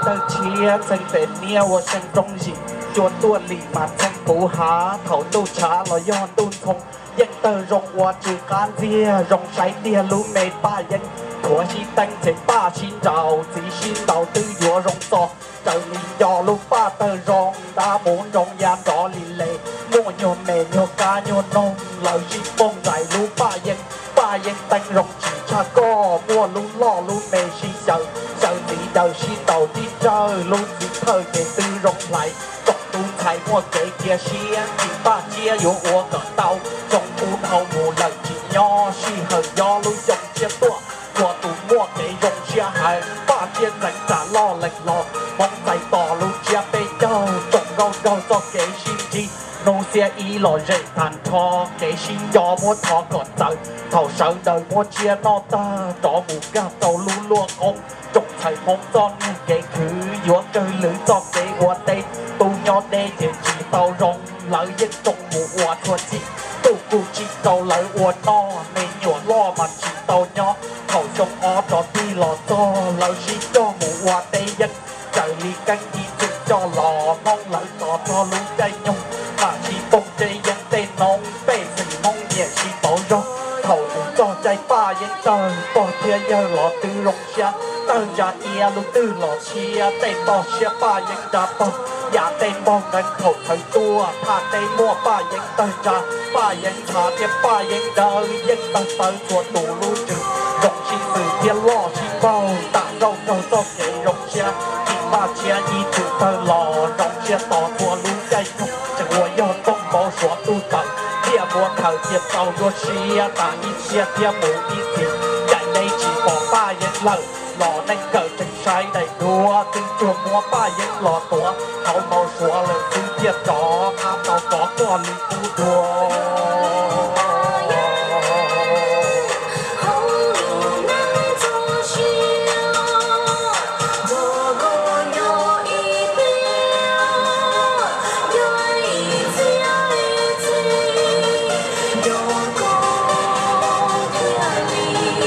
Tawg tshiab txheej pem niab ua seej roob zim, cua tuaj lim mas txheej puv hav, thaum ntuj tshav los yog ntuj ntxhoo, yeej tawg zoo ua tsw qab ntxiag, zoo saib tiag lub me Paj Yeeb. Thuav sib teeb ces Paj sib nraus, txiv sib ntaus twb yuav zoo txo, raws li nco lub Paj tawg zoo, ntab muv nroo ya nrov li le, muaj nyuag me nyuag kab nyuag noog, lawv sib poog ntais lub Paj Yeeb. Paj Yeeb teeb zoo tsis tshaj koj, muaj lub loj lub me sib xyaw, xyaw txiv daws sib ntaus tib tsawg, lub txiv thawj ces twb zoo hlais, tsoom tub ntxhais muaj kev cia siab, tsis Paj Tsiab yuav ua kom tau, zoo ub dhau mus lawm tsis nyob, sij hawm nyob lub xyoo tshiab tuaj, txhua tus muaj kev zoo siab heev, Paj Tsiab ntxeev tsam loj lees los, Hmoob txais tos lub tsiab peb caug, tsoom nkauj nraug txoj kev sib ntsib, hnub xiab ib los zem tag nrho, kev sib nco muab thov kom txawv, thaum sawv daws muab tsiab noj tag, rov mus nkag rau lub luaj qoob, tsoom ntxhais Hmoob txoj niag kev khwv, yuav kawg lwm txoj kev ua teb, tub nyob deb ces tsis tau zoo, lawv yeej tsoo mus ua txhua txhim, ntuj kuj tsim rau lawv ua noj, me nyuam loj mas tsis tau nyob, thaum xyoo ob rov tig los txog, lawv sib coj mus ua teb yeeb, raws li keeb ib txwm coj los, Hmoob lawv tos txog lub caij nyoog, mam sib poog tseb yeeb tej noob, pej xeem Hmoob nyiam sib pauv zog, thaum mus txog caij Paj Yeeb tawg, pog thiab yawg los twb zoo siab, tawg ntsa ia lub twg los tshiab, tej toj siab Paj Yeeb nra pog, yam tej npog nqeeb thaum txhawv tuaj, thaj teb muaj Paj Yeeb tawg ntsa, Paj Yeeb ntshav thiab Paj Yeeb dawb, yeej tawg tawv txhua tus lub tswv, zoo sib xws thiab loj sib npaug, tam nrauj nraug txoj kev zoo siab, tsis Paj Tsiab ib txwm tawg los, zoo siab tos txhua lub caij nyoog, tseem ua yog tooj npau suav tuj tawm, thiaj muab khaws cia tau nruab siab, tas ib txhiab thiab mus ib txhis, ncaim deb tsis pom Paj Yeeb lawm, los neej kawm tseem saib daim duab, twb tsuag muab Paj Yeeb los tuav, hauv npau suav lawm xwb thiaj rov qab tau kov koj li qub dua.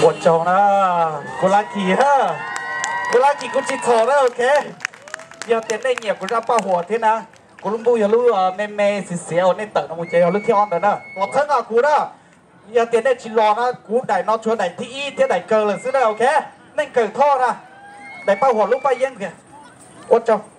Ua tsaug na, kuv lab kis, kuv lab kis kuv tsis txhom na, ok. Yog tias nej nyiam kuv zaj paj huam thiab na, kuv lub npuj yog lub me me xiav xiav uas nej tawm no mus ces yog lub thib ob ntawd na, tos txheeb kuv na. Yog tias nej tsis los na, kuv daim no tshuav daim thib ib thiab daim kawg lawm xwb na, ok. Neej kawm thoj na, daim paj huam lub Paj Yeeb tiag. Ua tsaug.